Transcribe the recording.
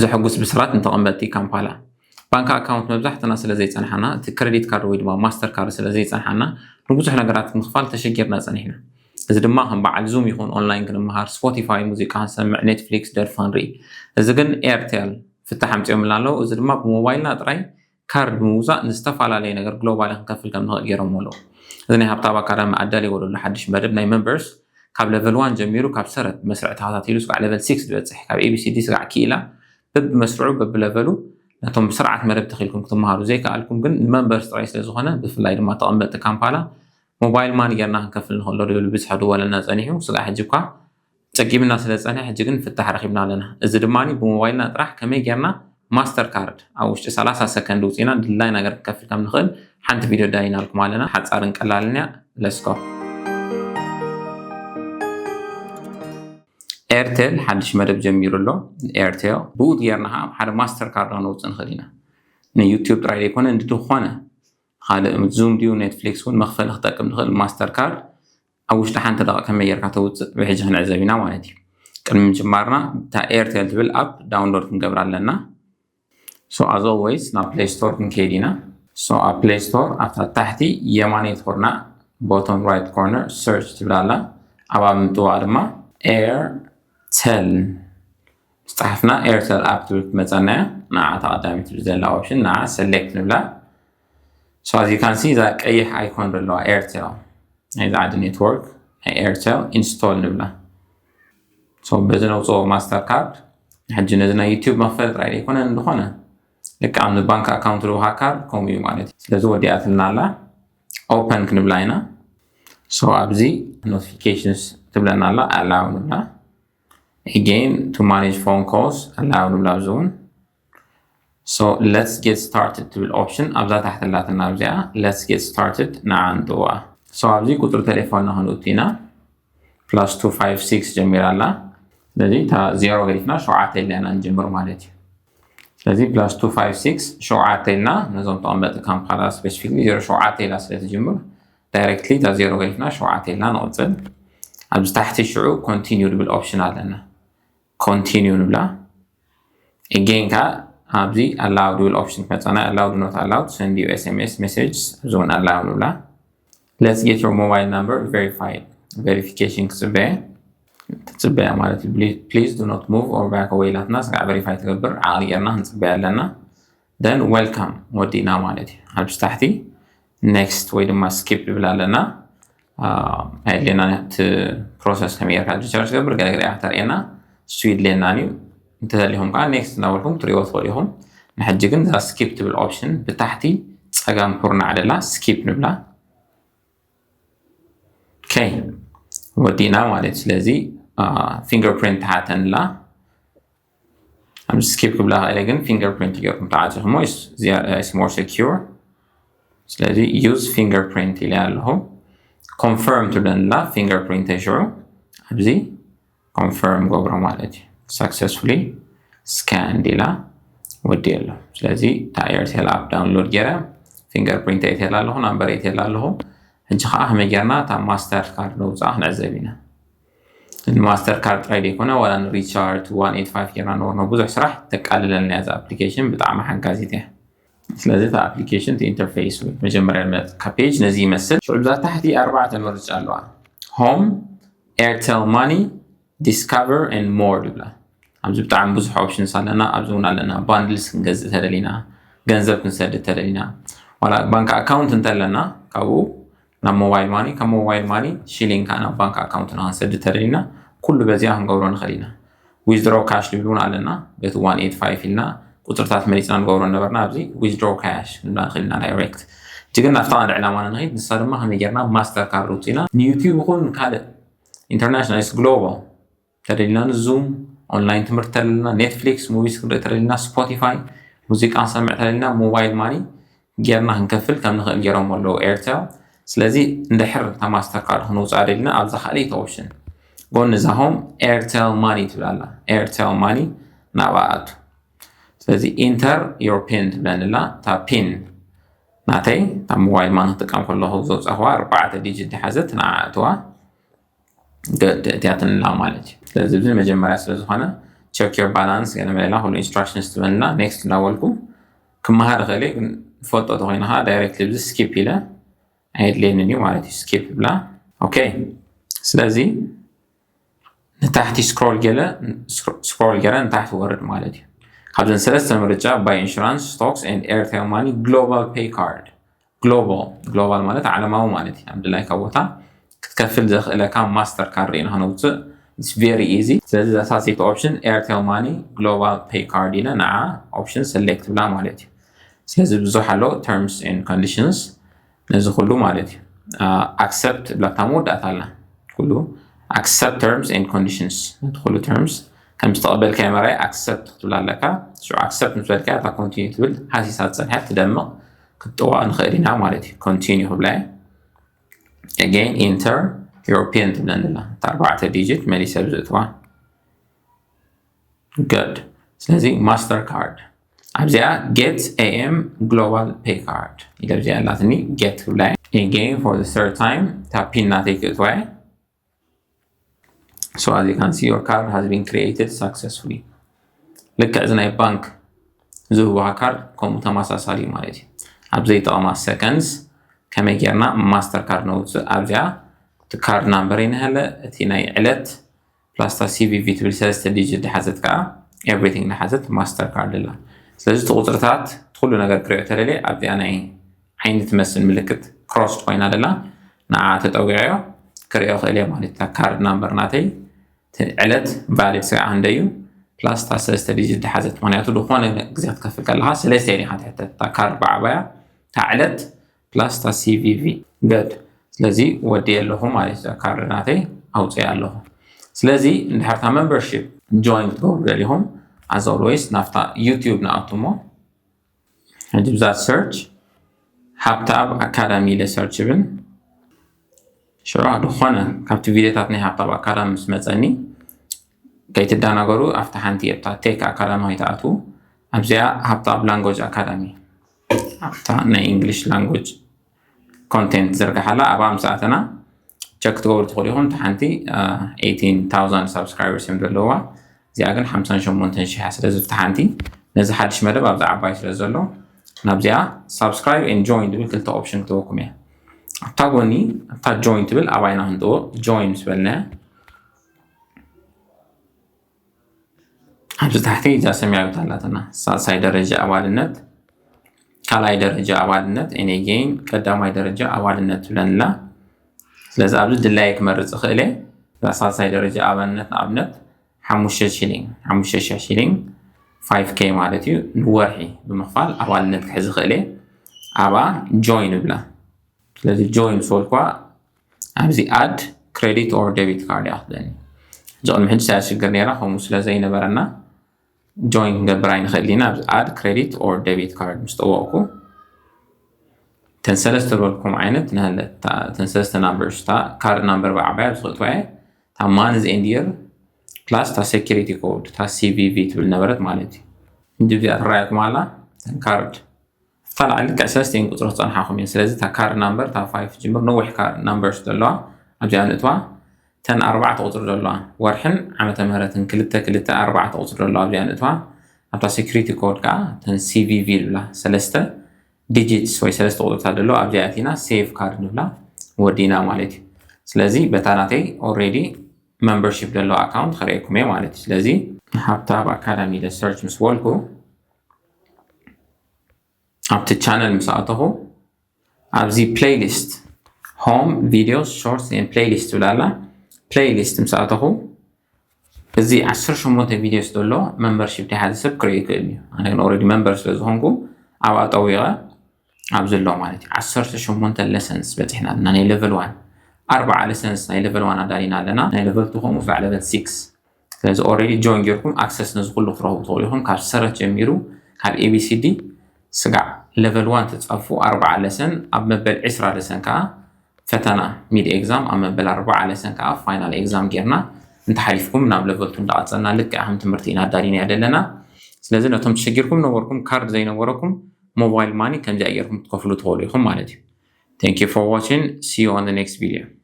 ዘሐጉስ ብስራት ንተቐመጥቲ ካምፓላ። ባንክ ኣካውንት መብዛሕትና ስለ ዘይጸንሓና፣ እቲ ክሬዲት ካርድ ወይ ድማ ማስተር ካርድ ስለ ዘይጸንሓና፣ ንብዙሕ ነገራት ምኽፋል ተሸጊርና ጸኒሕና። እዚ ድማ ከም በዓል ዙም ይኹን ኦንላይን ክንመሃር፣ ስፖቲፋይ ሙዚቃ ክንሰምዕ፣ ኔትፍሊክስ ደርፊ ክንርኢ። እዚ ግን ኤርቴል ፍታሕ ኣምጺኦምልና ኣለዉ። እዚ ድማ ብሞባይልና ጥራይ ካርድ ብምውፃእ ንዝተፈላለየ ነገር ግሎባሊ ክንከፍል ከም ንኽእል ገይሮም ኣለዉ። እዚ ናይ ሃብታብ ኣካዳሚ ኣዳልዎ ዘሎ ሓድሽ መደብ ናይ መንበርስ ካብ ለቨል ዋን ጀሚሩ ካብ ሰረት መስርዕ ተኸታቲሉ ስጋዕ ለቨል ሲክስ ዝበፅሕ ካብ ኤቢሲዲ ስጋዕ ክኢላ በብመስርዑ በብለቨሉ ነቶም ብስርዓት መደብ ተኺልኩም ክትመሃሩ ዘይከኣልኩም ግን ንመንበርስ ጥራይ ስለ ዝኾነ ብፍላይ ድማ ተቐመጥቲ ካምፓላ ሞባይል ማኒ ጌርና ክንከፍል ንኽእሎ ድብል ብዝሒ ድወለና ጸኒሑ ስጋዕ ሕጂ እኳ ጸጊምና ስለ ዝጸንሐ ሕጂ ግን ፍታሕ ረኺብና ኣለና። እዚ ድማ ብሞባይልና ጥራሕ ከመይ ጌርና ማስተር ካርድ ኣብ ውሽጢ ሰላሳ ሰከንድ ውጺና ድላይና ገር ክንከፍል ከም ንኽእል ሓንቲ ቪድዮ ዳይናልኩም ኣለና። ሓጻርን ቀላልን እያ። ለስኮ ኤርቴል ሓድሽ መደብ ጀሚሩ ኣሎ። ኤርቴል ብኡ ጌርና ከዓ ሓደ ማስተር ካርድ ነውፅእ ንኽእል ኢና። ንዩቲዩብ ጥራይ ዘይኮነ እንድኾነ ካልእ ዙም ድዩ ኔትፍሊክስ እውን መኽፈሊ ክጠቅም ንኽእል ማስተር ካርድ ኣብ ውሽጢ ሓንቲ ደቂ ከመይ ጌርካ ተውፅእ ብሕጂ ክንዕዘብ ኢና ማለት እዩ። ቅድሚ ምጅማርና እታ ኤርቴል ትብል ኣፕ ዳውንሎድ ክንገብር ኣለና። So as always ናብ ፕሌይ ስቶር ክንከይድ ኢና። So ኣብ ፕሌይ ስቶር ኣብታ ታሕቲ የማነይቲ ኩርናዕ ቦቶም ራይት ኮርነር ሰርች ትብል ኣላ። ኣብኣ ምጥዋቕ ድማ ኤርቴል ዝፀሓፍና ኤርቴል ኣፕ ትብል ክትመፀና እያ። ንዓ ተቐዳሚት ትብል ዘላ ኦፕሽን ንዓ ሰሌክት ንብላ። So as you can see እዛ ቀይሕ ኣይኮን ዘለዋ ኤርቴል ናይዚ ዓዲ ኔትወርክ ናይ ኤርቴል ኢንስቶል ንብላ። So በዚ ነውፅኦ ማስተር ካርድ ሕጂ ነዚ ናይ ዩቲዩብ መኽፈሊ ጥራይ ዘይኮነ እንድኾነ ልክዕ ኣብ ባንክ ኣካውንት ልውሃ ካርድ ከምኡ እዩ ማለት እዩ። ስለዚ ወዲኣትልና ኣላ ኦፐን ክንብላ ኢና። So ኣብዚ ኖቲፊኬሽንስ ትብለና ኣላ ኣላው ንብላ። Again to manage phone calls ኣላው ንብላ ኣብዚ እውን። So let's get started ትብል ኦፕሽን ኣብዛ ታሕቲ ኣላትና ኣብዚኣ let's get started ንዓ ንጥዋ። So ኣብዚ ቁፅሪ ቴሌፎንና ክንእቱ ኢና plus two five six ጀሚራ ኣላ። ስለዚ እታ ዜሮ ገዲፍና ሸውዓተ ኢልና ኢና ንጅምር ማለት እዩ። ስለዚ plus two five six ሸውዓተ ኢልና ነዞም ተቐመጢ ካምፓላ ስፔሲፊክሊ ዜሮ ሸውዓተ ኢላ ስለ ትጅምር ዳይሬክትሊ እታ ዜሮ ገዲፍና ሸውዓተ ኢልና ንቕፅል። ኣብዚ ታሕቲ ሽዑ ኮንቲኒው ዝብል ኦፕሽን ኣለና። ኮንቲኒው ንብላ። Again ከዓ ኣብዚ ኣላው ዝብል ኦፕሽን ክመፀና ኣላው ኖት ኣላው ሰንድ ዩ ኤስኤምኤስ ሜሴጅ እዚ እውን ኣላው ንብላ። Let's get your mobile number verified verification ክፅበየ ትፅበያ ማለት እዩ። Please do not move or back away ኢላትና ስጋዕ ቨሪፋይ ትገብር ዓቕሊ ጌርና ክንፅበያ ኣለና። Then welcome ወዲእና ማለት እዩ። ኣብዚ ታሕቲ ኔክስት ወይ ድማ ስኪፕ ንብል ኣለና። ኣየድልየና እቲ ፕሮሰስ ከመይ ጌርካ ሪቻርጅ ትገብር ገለ ገለ እያ ተርእየና። እሱ የድልየናን እዩ። እንተደሊኹም ከዓ ኔክስት እናበልኩም ትሪእዎ ትኽእሉ ኢኹም። ንሕጂ ግን እዛ ስኪፕ ትብል ኦፕሽን ብታሕቲ ፀጋም ኩርናዕ ደላ ስኪፕ ንብላ። ኦኬ ወዲእና ማለት እዩ። ስለዚ ፊንገርፕሪንት ትሓተንላ ኣብዚ ስኪፕ ክብላ ክእለ ግን ፊንገርፕሪንት ጌርኩም ተዓፂኹሞ is more secure። ስለዚ use fingerprint ኢለ ኣለኹ። ኮንፈርም ትብለንላ ፊንገርፕሪንት ሽዑ ኣብዚ ኮንፈርም ገብሮ ማለት እዩ። Successfully scanned ኢላ ወዲ ኣሎ። ስለዚ እታ ኤርቴል ኣፕ ዳውንሎድ ገይረ ፊንገርፕሪንት የትየላ ኣለኹ ናምበር የትየላ ኣለኹ። ሕጂ ከዓ ከመይ ጌርና እታ ማስተር ካርድ ነውፅኣ ክንዕዘብ ኢና። ማስተር ካርድ ጥራይ ዘይኮነ ዋላ ንሪቻርድ ዋን ኤት ፋይቭ ጌርና ነበርና ብዙሕ ስራሕ ተቃልለልና እያ እዛ ኣፕሊኬሽን ብጣዕሚ ሓጋዚት እያ። ስለዚ እታ ኣፕሊኬሽን እቲ ኢንተርፌስ መጀመርያ ዝመፅካ ፔጅ ነዚ ይመስል። ሽዑ ብዛ ታሕቲ ኣርባዕተ ምርጫ ኣለዋ። ሆም፣ ኤርቴል ማኒ፣ ዲስካቨር and more ይብላ። ኣብዚ ብጣዕሚ ብዙሕ ኦፕሽንስ ኣለና። ኣብዚ እውን ኣለና ባንድልስ ክንገዝእ ተደሊና፣ ገንዘብ ክንሰድድ ተደሊና፣ ዋላ ባንክ ኣካውንት እንተለና ካብኡ ናብ ሞባይል ማኒ ካብ ሞባይል ማኒ ሽሊንካ ናብ ባንክ ኣካውንትና ክንሰድድ ተደሊና ኩሉ በዚኣ ክንገብሮ ንኽእል ኢና። ዊዝድሮ ካሽ ዝብል እውን ኣለና። በቲ ዋን ኤት ፋይቭ ኢልና ቁፅርታት መሪፅና ንገብሮ ነበርና ኣብዚ ዊዝድሮ ካሽ ክንብላ ንኽእል ኢና ዳይሬክት። ሕጂ ግን ናብታ ቀንዲ ዕላማና ንኸይድ። ንሳ ድማ ከመይ ጌርና ማስተር ካርድ ውፅኢና ንዩቲዩብ ይኹን ካልእ ኢንተርናሽናል ግሎባል ተደሊና ንዙም ኦንላይን ትምህርቲ ተለና ኔትፍሊክስ ሙቪስ ክንርኢ ተደሊና ስፖቲፋይ ሙዚቃ ክንሰምዕ ተደሊና ሞባይል ማኒ ጌርና ክንከፍል ከም ንኽእል ጌሮም ኣለዉ ኤርቴል። ስለዚ እንድሕር እታ ማስተር ካርድ ክንውፅኣ ደሊና ኣብዛ ካልኣይቲ ኦፕሽን ጎኒ እዛ ሆም ኤርቴል ማኒ ትብል ኣላ። ኤርቴል ማኒ ናብኣ ኣቱ። ስለዚ ኢንተር ዮር ፒን ትብለኒ ኣላ። እታ ፒን ናተይ እታ ሞባይል ማኒ ክጥቀም ከለኹ ዘውፃእኽዋ ኣርባዕተ ዲጂት ዝሓዘት ንዓ ኣእትዋ። እቲኣትንላ ማለት እዩ። ስለዚ እዚ መጀመርያ ስለ ዝኾነ check your balance ገለ መለላ ኩሉ instructions ትበልና። Next እናበልኩ ክመሃር እኽእል እየ፣ ግን ፈልጦ ተኮይነ ከዓ direct ብዚ skip ኢለ ኣየድልየንን እዩ ማለት እዩ። Skip ብላ። Okay፣ ስለዚ ንታሕቲ scroll ገለ scroll ገለ ንታሕቲ ወርድ ማለት እዩ። ካብዘን ሰለስተ ምርጫ buy insurance፣ stocks and Airtel Money፣ global pay card። Global global ማለት ዓለማዊ ማለት እዩ። ኣብ ድላይካ ቦታ ክትከፍል ዘኽእለካ ማስተር ካርድ ኢና ክነውፅእ። It's very easy። ስለዚ that's it option Airtel Money global pay card ኢለ ንዓ option select ብላ ማለት እዩ። ስለዚ ብዙሕ ኣሎ terms and conditions ነዚ ኩሉ ማለት እዩ። Accept ብላታ መወዳእታ ኣላ። ኩሉ accept terms and conditions፣ ነቲ ኩሉ terms ከም ዝተቐበልካዮ መራይ accept ክትብል ኣለካ። ሽዑ accept ምስ በልካ እታ continue ትብል ሃሲሳ ዝፀንሐት ትደምቕ ክትጥዋ ንኽእል ኢና ማለት እዩ። Continue ክብላ እየ። Again enter your pin ትብለኒ ኣላ። እታ ኣርባዕተ digit መሊሰ ብዝእትዋ። Good። ስለዚ ማስተር ካርድ ኣብዚኣ get A M global pay card ኢለ ኣብዚኣ ኣላትኒ። Get ክብላ እየ። Again for the third time እታ ፒን ናተይ ክእትዋ እየ። So as you can see your card has been created successfully። ልክዕ እዚ ናይ ባንክ ዝህቡካ ካርድ ከምኡ ተመሳሳሊ እዩ ማለት እዩ። ኣብ ዘይጠቐማ seconds ከመይ ጌርና ማስተር ካርድ ነውፅእ? ኣብዚኣ እቲ ካርድ ናምበር ይንሃለ፣ እቲ ናይ ዕለት plus እታ C V V ትብል ሰለስተ digit ዝሓዘት ከዓ everything ዝሓዘት ማስተር ካርድ ኣላ። ስለዚ እቲ ቁፅርታት እቲ ኩሉ ነገር ክሪኦ ተደልየ ኣብዚኣ ናይ ዓይኒ ትመስል ምልክት crossed ኮይና ደላ ንዓ ተጠዊዐዮ ክሪኦ ክእል እየ ማለት እዩ። እታ ካርድ ናምበር ናተይ እቲ ዕለት valid ስጋዕ ክንደይ እዩ plus እታ ሰለስተ digit ዝሓዘት፣ ምክንያቱ ዝኾነ ግዜ ክትከፍል ከለካ ሰለስተ ኢኻ ትሕተት። እታ ካርድ ብዓባያ እታ ዕለት plus እታ C V V። Good። ስለዚ ወዲየ ኣለኹ ማለት እዩ። እታ ካርድ ናተይ ኣውፅየ ኣለኹ። ስለዚ እንድሕር እታ membership join ክትገብሩ ደሊኹም as always ናብታ YouTube ንኣቱ እሞ ሕጂ ብዛ search ሃብተኣብ ኣካዳሚ ኢለ search ይብል። ሽዑ ዝኾነ ካብቲ ቪድዮታት ናይ ሃብተኣብ ኣካዳሚ ምስ መፀኒ ከይትደናገሩ ኣብታ ሓንቲ ኣብታ ቴክ ኣካዳሚ ከይትኣትዉ ኣብዚኣ ሃብተኣብ language ኣካዳሚ ኣብታ ናይ English language content ዝርግሓላ ኣብኣ ምስ ኣተና check ክትገብሩ ትኽእሉ ኢኹም። እታ ሓንቲ eighteen thousand subscribers እዮም ዘለዋ። እዚኣ ግን ሓምሳን ሸሞንተን ሽሕ እያ። ስለዚ ኣብታ ሓንቲ ነዚ ሓድሽ መደብ ኣብዛ ዓባይ ስለ ዘሎ ናብዚኣ subscribe and join ዝብል ክልተ option ክትበኩም እያ። ኣብታ ጎኒ ኣብታ join ትብል ኣብኣ ኢና ክንጥዎ። Join ምስ በልናያ ኣብዚ ታሕቲ እዛ ሰማያዊት ኣላትና ሳልሳይ ደረጃ ኣባልነት፣ ካልኣይ ደረጃ ኣባልነት፣ and again ቀዳማይ ደረጃ ኣባልነት ትብለንላ። ስለዚ ኣብዚ ድላየ ክመርፅ እኽእል እየ። እዛ ሳልሳይ ደረጃ ኣባልነት ንኣብነት ሓሙሽተ ሽሊንግ፣ ሓሙሽተ ሽሕ ሽሊንግ፣ five K ማለት እዩ፣ ንወርሒ ብምኽፋል ኣባልነት ክሕዝ እኽእል እየ። ኣብኣ join እብላ። ስለዚ join ምስ በልኳ ኣብዚ add credit or debit card እያ ክትብለኒ። እዚ ቅድሚ ሕጂ ሳያ ሽግር ነይራ፣ ከምኡ ስለ ዘይነበረና join ክንገብር ኣይንኽእል ኢና። ኣብዚ add credit or debit card ምስ ጠወቕኩ እተን ሰለስተ ዝበልኩም ዓይነት ንሃለት፣ እታ- እተን ሰለስተ numbers፣ እታ card number ብዓባያ ኣብዚ ክእትዋ እየ፣ እታ month and year plus እታ security code፣ እታ C V V ትብል ነበረት ማለት እዩ። እንዲ እዚኣ ትረኣየኩም ኣላ፣ እተን ካርድ ኣብታ ላዕሊ ልክዕ ሰለስተ እየን ቁፅሪ ክፀንሓኹም እየን። ስለዚ እታ card number እታ five ትጅምር ነዊሕ card numbers ዘለዋ ኣብዚኣ ንእትዋ። እተን ኣርባዕተ ቁፅሪ ዘለዋ ወርሕን ዓመተ ምህረትን ክልተ ክልተ ኣርባዕተ ቁፅሪ ዘለዋ ኣብዚኣ ንእትዋ። ኣብታ security code ከዓ እተን C V V ዝብላ ሰለስተ digits ወይ ሰለስተ ቁፅርታት ዘለዋ ኣብዚኣ ኣቲና save card ንብላ ወዲና ማለት እዩ። ስለዚ በታ ናተይ already membership ዘለዎ account ከርእየኩም እየ ማለት እዩ። ስለዚ ሃብተኣብ ኣካዳሚ ኢለ search ምስ በልኩ ኣብቲ channel ምስ ኣተኹ ኣብዚ playlist፣ home፣ videos፣ shorts and playlist ትብል ኣላ። Playlist ምስ ኣተኹ እዚ ዓሰርተ ሸሞንተ videos ዘሎ membership ናይ ሓደ ሰብ ክርኢ ይኽእል እዩ። ኣነ ግን already member ስለ ዝኾንኩ ኣብኣ ጠዊቐ ኣብዚ ኣሎ ማለት እዩ። ዓሰርተ ሸሞንተ lessons በፂሕና ኣለና። ናይ level one ኣርባዓ lessons ናይ level one ኣዳሊና ኣለና። ናይ level two ከምኡ ከዓ level six። ስለዚ already join ጌርኩም access ነዚ ኩሉ ክትረኽቡ ትኽእሉ ኢኹም። ካብ ሰረት ጀሚሩ ካብ A B C D ስጋዕ level one ትፃፉ ኣርባዓ lesson፣ ኣብ መበል ዕስራ lesson ከዓ ፈተና mid exam፣ ኣብ መበል ኣርባዓ lesson ከዓ final exam ጌርና እንተሓሊፍኩም ናብ level two እንዳቐፀልና ልክዕ ከም ትምህርቲ ኢና ኣዳሊናዮ ዘለና። ስለዚ ነቶም ተሸጊርኩም ነበርኩም፣ ካርድ ዘይነበረኩም፣ mobile money ከምዚኣ ጌርኩም ክትከፍሉ ትኽእሉ ኢኹም ማለት እዩ። Thank you for watching. See you on the next video.